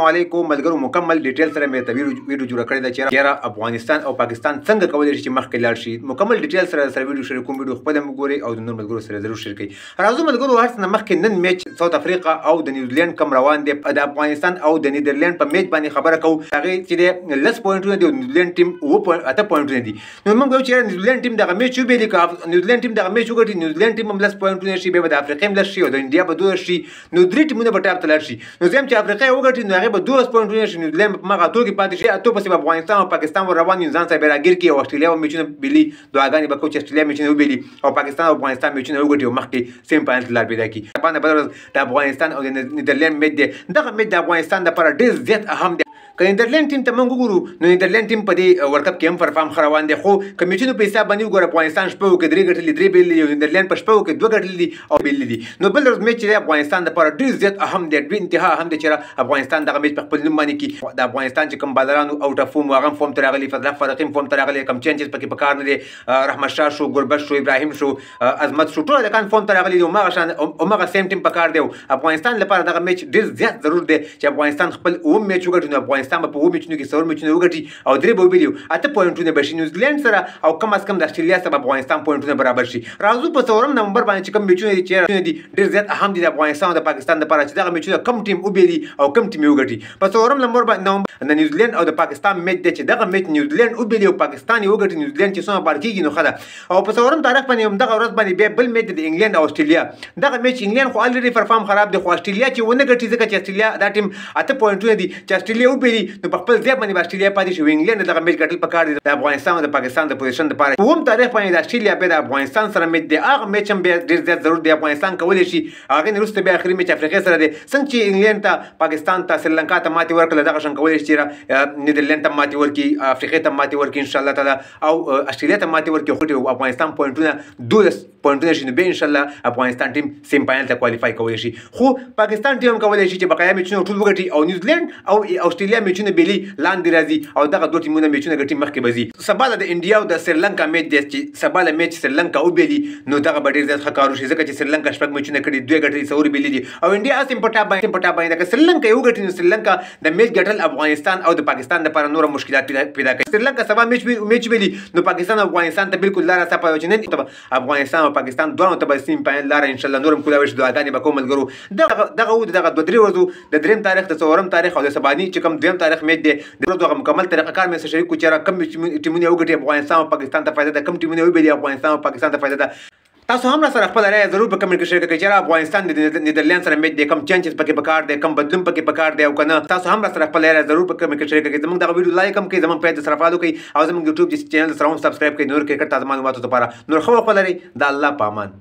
علیکم ملګرو، مکمل ډیټیل سره مې ته ویډیو جوړه کړې ده چې یاره افغانستان او پاکستان څنګه کولی شي چې مخکې لاړ شي. مکمل ډیټیل سره ویډیو شریک کوم. ویډیو خپله هم وګورئ او د نور ملګرو سره ضرور شریک کړئ. راځو ملګرو، هر څه نه مخکې نن میچ ساوت افریقا او د نیوزیلینډ کم روان دی. د افغانستان او د نیدرلینډ په میچ باندې خبره کوو. هغې چې دی 10 پوینټونه دي او نیوزیلینډ ټیم 8 پوینټونه دي. نو موږ وایو چې یاره نیوزیلینډ ټیم دغه میچ وبېلي، که نیوزیلینډ ټیم دغه میچ وګټي، نیوزیلینډ ټیم هم 10 پوینټونه شي، بیا به د افریقې هم 10 شي او د انډیا به 12 شي، نو درې ټیمونه به ټاپ ته لاړ شي. نو زه یم چې افریقا یې وګټي نو هغې به 12 پوینټونه شي، نیوزیلینډ به په مغه اتو کې پاتې شي، اتو پسې به افغانستان او پاکستان ور روان وي، ځان سره به راګیر کړي او اسټرالیا به میچونه بېلي. دعاګانې به کوو چې اسټرالیا میچونه وبېلي او پاکستان او افغانستان میچونه وګټي او مخکې سیمي فاینل ته لار پیدا کړي. باندې بله ورځ د افغانستان او د نیدرلینډ میچ دی. دغه میچ د افغانستان دپاره ډېر زیات اهم دی. که نیدرلینډ ټیم ته موږ وګورو نو نیدرلینډ ټیم په دې ورلډ کپ کې هم پرفارم ښه روان دی، خو که میچونو په حساب باندې وګوره افغانستان شپږو کې 3 ګټلي، 3 بېللي او نیدرلینډ په شپږو کې 2 ګټلي دي او بېللي دي. نو بل ورځ میچ چې دی افغانستان دپاره ډېر زیات اهم دی، ډېر انتها اهم دی چې افغانستان دغه میچ په خپل نوم باندې کړي. د افغانستان چې کوم بالرانو اوټ اف فورم، هغه هم فورم ته راغلي، فضل فاروقي هم فورم ته راغلی، کوم چینجز پکې په کار نه دی، رحمت شاه شو، ګربز شو، ابراهیم شو، عظمت شو، ټول هلکان فورم ته راغلي دي. هماغه شان هماغه سیم ټیم په کار دی. افغانستان لپاره دغه میچ ډېر زیات ضرور دی چې افغانستان خپل اووم میچ وګټي. نو افغانستان به په 7 میچونو کې 4 میچونه وګټي او 3 به وبېلي، 8 پوینټونه به شي نیوزیلینډ سره او کم از کم د اسټرالیا سره به افغانستان پوینټونه برابر شي. راځو په 4 نومبر باندې چې کوم میچونه دي چې دي ډېر زیات اهم دي د افغانستان او د پاکستان لپاره چې دغه میچونه کم ټیم وبېلي او کم ټیم یې وګټي. په 4 نومبر باندې د نیوزیلینډ او د پاکستان میچ دی چې دغه میچ نیوزیلینډ وبېلي او پاکستان یې وګټي، نیوزیلینډ چې څومره بار کېږي نو ښه ده. او په 4 تاریخ باندې هم دغه ورځ باندې بیا بل میچ دی د انګلینډ او اسټرالیا. دغه میچ انګلینډ خو الریډي پرفارم خراب دی، خو اسټرالیا چې ونه ګټي، ځکه چې اسټرالیا دا ټیم 8 پوینټونه دي، چې اسټرالیا وبېلي نو په خپل ځای باندې به اسټرالیا پاتې شي. انګلینډ دغه میچ ګټل پکار دی د افغانستان او د پاکستان د پوزیشن لپاره. په 7 تاریخ باندې د اسټرالیا بیا د افغانستان سره میچ دی. هغه میچ هم بیا ډېر زیات ضرور دی، افغانستان کولی شي. هغې نه وروسته بیا اخري میچ افریقې سره دی. څنګه چې انګلینډ ته، پاکستان ته، سریلانکا ته ماتې ورکړله، دغه شان کولی شي چې نیدرلینډ ته ماتې ورکړي، افریقې ته ماتې ورکړي انشاءالله تعالی، او اسټرالیا ته ماتې ورکړي. خو افغانستان پوینټونه 12 پوینټونه شي، نو بیا انشاءالله افغانستان ټیم سیمي فاینل ته کوالیفای کولی شي. خو پاکستان ټیم هم کولی شي چې بقایا میچونه ټول وګټي او نیوزیلینډ او اسټرالیا میچونه بېلي لاندې راځي او دغه دوه ټیمونه میچونه ګټي مخکې به ځي. سبا له د انډیا او د سریلانکا میچ دی چې سبا له میچ سریلانکا وبېلي نو دغه به ډېر زیات ښه کار وشي، ځکه چې سریلانکا 6 میچونه کړي، 2 ګټلي، 4 بېلي دي او انډیا هسې هم په ټاپ باندې ده. که سریلانکا یې وګټي نو سریلانکا د میچ ګټل افغانستان او د پاکستان لپاره نوره مشکلات پیدا کوي. سریلانکا سبا میچ وبېلي نو پاکستان او افغانستان ته بالکل لاره صفه ده چې نن افغانستان او پاکستان دواړو ته به سیمي فاینل لاره انشاءالله نور هم کولاوی شي. دعاګانې به کوم ملګرو. دغه و دغه 2-3 ورځو د 3 تاریخ، د 4 تاریخ او د سباني چې کوم 2 تاریخ میچ دی، د ورځو هغه مکمل طریقه کار مې سره شریک کړو چې یاره کم ټیمونه وګټي افغانستان او پاکستان ته فایده ده، کم ټیمونه وبېلي افغانستان او پاکستان ته فایده ده. تاسو هم را سره خپله رایه ضرور په کمنټ کې شریکه کړئ چې یاره افغانستان د نیدرلینډ سره میچ دی، کم چینجز پکې پکار دی، کم بدلون پکې پکار دی او که نه. تاسو هم را سره خپله رایه ضرور په کمنټ کې شریکه کړئ. زموږ دغه ویډیو لایک هم کړئ، زموږ پیج سره فالو کړئ او زموږ یوټیوب چینل سره هم سبسکرایب کړئ نور کرکټ تازه معلوماتو لپاره. نور ښه وخت ولرئ، د الله په امان.